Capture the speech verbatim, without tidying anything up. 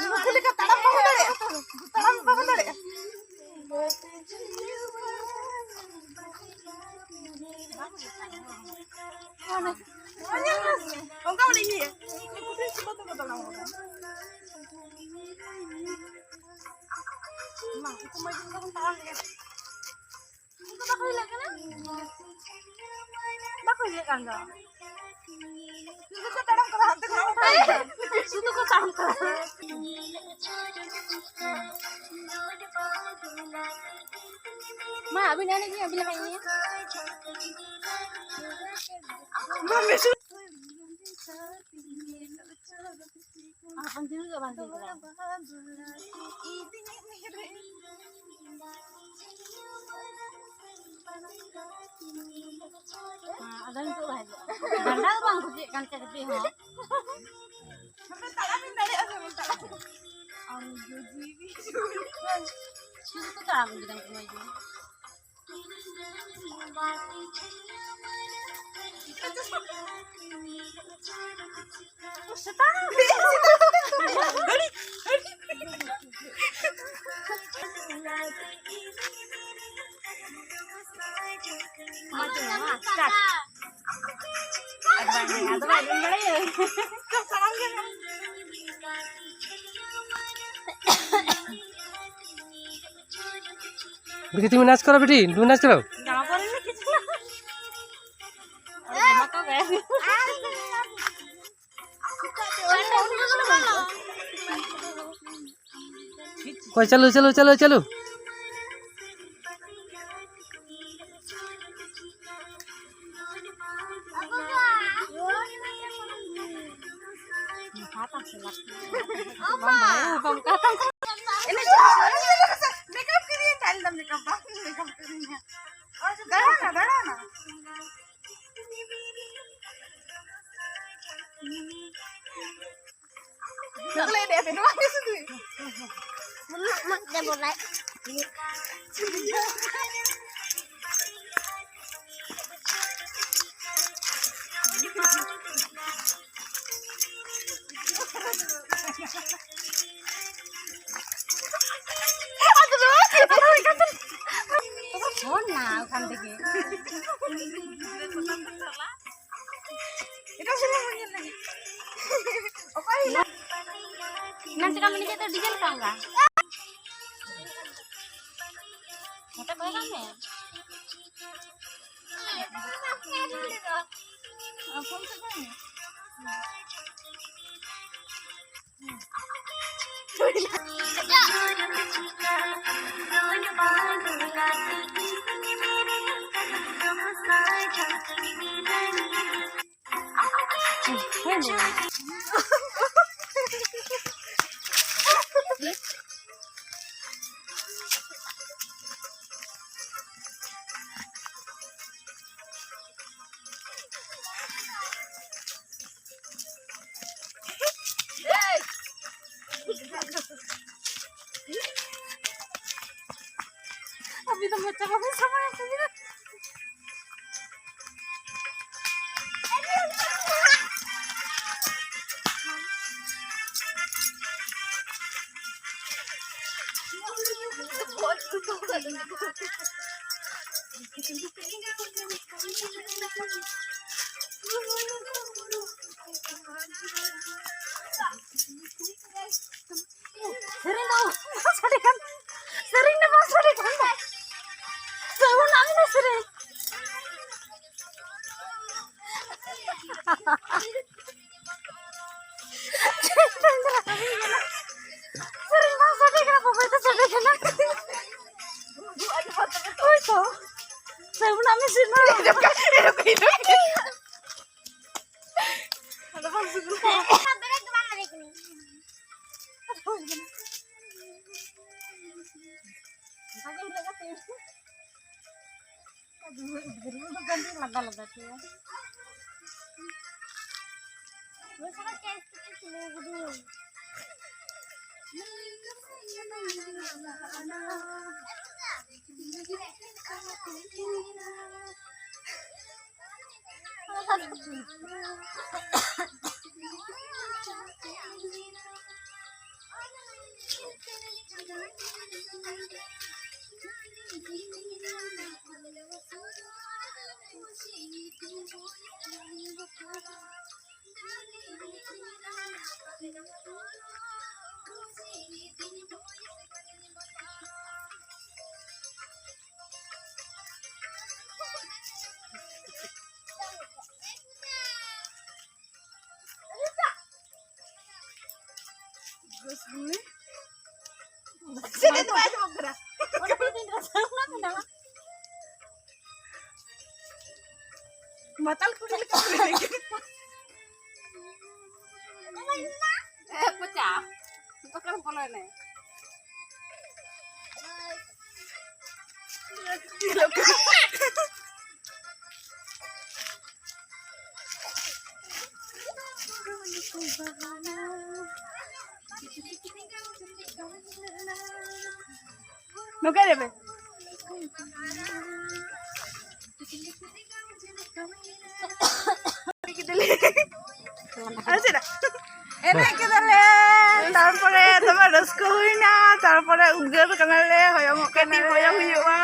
ᱱᱩᱠᱩ ᱞᱮᱠᱟ ᱛᱟᱲᱟᱢ ᱵᱟᱠᱚ ᱫᱟᱲᱮᱭᱟᱜᱼᱟ᱾ ᱛᱟᱲᱟᱢ ᱵᱟᱠᱚ ᱫᱟᱲᱮᱭᱟᱜᱼᱟ᱾ ᱚᱱᱠᱟ ᱵᱚᱞᱮ ᱤᱭᱟᱹ᱾ ᱢᱟ, ᱩᱱᱠᱩ ᱢᱟ ᱡᱚᱛᱚ ᱵᱚᱱ ᱛᱟᱲᱟᱢ ᱞᱮᱜᱟ᱾ ᱩᱱᱠᱩ ᱵᱟᱠᱚ ᱦᱤᱞᱟᱹᱜ ᱠᱟᱱᱟ? ᱵᱟᱠᱚ ᱦᱤᱞᱟᱹᱜ ᱠᱟᱱ ᱫᱚ᱾ ᱥᱩᱫᱷᱩ ᱠᱚ ᱛᱟᱲᱟᱢ ᱠᱟᱱᱟ, ᱦᱟᱱᱛᱮ ᱠᱷᱚᱱᱟᱜ ᱵᱚᱱ ᱛᱟᱲᱟᱢ ᱠᱟᱱᱟ᱾ ᱥᱩᱫᱷᱩ ᱠᱚ ᱛᱟᱲᱟᱢ ᱠᱟᱱᱟ᱾ ᱢᱟ, ᱟᱹᱵᱤᱱ ᱮᱱᱮᱡ ᱵᱤᱱ, ᱟᱹᱵᱤᱱ ᱞᱟᱦᱟ ᱮᱱᱮᱡ᱾ ᱵᱟᱝ ᱵᱮᱥ᱾ ᱟᱨ ᱯᱟᱹᱧᱪᱤ ᱫᱚ ᱵᱟᱝ ᱴᱷᱤᱠ ᱠᱟᱱᱟ᱾ ᱦᱮᱸ, ᱟᱫᱚ ᱱᱤᱛᱚᱜ ᱵᱟᱭ ᱦᱤᱡᱩᱜᱼᱟ᱾ ᱰᱟᱸᱰᱟ ᱫᱚ ᱵᱟᱝ ᱠᱩᱥᱤᱭᱟᱜ ᱠᱟᱱ ᱛᱟᱦᱮᱸ ᱠᱟᱹᱴᱤᱡ ᱦᱚᱸ᱾ ᱟᱯᱮ ᱛᱟᱲᱟᱢ ᱵᱤᱱ ᱫᱟᱲᱮᱭᱟᱜᱼᱟ ᱥᱮ ᱵᱟᱝ ᱛᱟᱲᱟᱢ? ᱟᱢ ᱫᱚ ᱡᱤᱣᱤ ᱥᱩᱫᱷᱩ ᱠᱚ ᱛᱟᱲᱟᱢ ᱤᱫᱤ ᱠᱟᱱ ᱛᱟᱢᱟ ᱡᱮ᱾ बेटी, तुम नाच करो बेटी, तुम नाच करो। कोई चलो, चलो, चलो, चलो। मेकअप करिए, चल दम मेकअप, मेकअप करिए। और जो बैठा ना, बैठा ना। ᱱᱚᱣᱟ ᱜᱮ ᱥᱩᱫᱷᱩ᱾ ᱢᱟᱜ, ᱢᱟᱜ ᱛᱮ ᱵᱚᱞᱟᱭ᱾ ᱠᱟᱱ ᱛᱮᱜᱮ᱾ ᱮᱴᱟᱜ ᱥᱮᱫ ᱵᱚᱱ ᱧᱮᱞ ᱞᱮᱜᱮ᱾ ᱚᱠᱚᱭ ᱦᱤᱞᱳᱜ? ᱮᱱᱟᱝ ᱪᱮᱠᱟᱢ ᱢᱮᱱ ᱠᱮᱫ ᱫᱚ ᱰᱤᱡᱮ ᱞᱮᱠᱟ ᱚᱱᱠᱟ? ᱱᱚᱛᱮ ᱠᱚᱭᱚᱜ ᱠᱟᱜ ᱢᱮ᱾ ᱟᱹᱵᱤᱱ ᱫᱚ ᱢᱚᱪᱟ ᱵᱟᱵᱤᱱ ᱥᱟᱢᱟᱭᱟ ᱥᱮ? ᱥᱮᱨᱮᱧ ᱫᱚ ᱵᱟᱝ ᱥᱟᱰᱮ ᱠᱟᱱ, ᱥᱮᱨᱮᱧ ᱫᱚ ᱵᱟᱝ ᱥᱟᱰᱮ ᱠᱟᱱ ᱫᱚ᱾ ᱥᱟᱹᱜᱩᱱ ᱟᱢ ᱫᱚ ᱥᱮᱨᱮᱧ᱾ ᱥᱮᱨᱮᱧ ᱵᱟᱝ ᱥᱟᱰᱮ ᱠᱟᱱᱟ, ᱵᱟᱵᱟᱭ ᱫᱚ ᱥᱟᱰᱮ ᱠᱟᱱᱟ᱾ ᱦᱳᱭ ᱛᱚ᱾ ᱥᱟᱹᱜᱩᱱ ᱟᱢ ᱥᱮᱨᱮᱧ᱾ ᱟᱫᱚ ᱵᱟᱝ ᱥᱟᱹᱜᱩᱱ᱾ ᱞᱟᱫᱟ ᱞᱟᱫᱟ ᱛᱮ᱾ ᱢᱟᱛᱟᱞ ᱠᱩᱲᱤ ᱞᱮᱠᱟ᱾ ᱮ, ᱯᱚᱪᱟ᱾ ᱵᱟᱠᱟᱨ ᱵᱚᱞᱚᱭᱱᱟᱭ᱾ ᱱᱚᱝᱠᱟᱭ ᱞᱮ ᱢᱮ᱾ ᱟᱨ ᱪᱮᱫ? ᱮᱱᱮᱡ ᱠᱮᱫᱟᱞᱮ, ᱛᱟᱨᱯᱚᱨᱮ ᱫᱚᱢᱮ ᱨᱟᱹᱥᱠᱟᱹ ᱦᱩᱭᱱᱟ, ᱛᱟᱨᱯᱚᱨᱮ ᱩᱫᱽᱜᱟᱹᱨ ᱠᱟᱱᱟᱞᱮ, ᱦᱚᱭᱚᱝᱚᱜ ᱠᱟᱱᱟ, ᱦᱚᱭᱚᱝ ᱦᱩᱭᱩᱜᱼᱟ᱾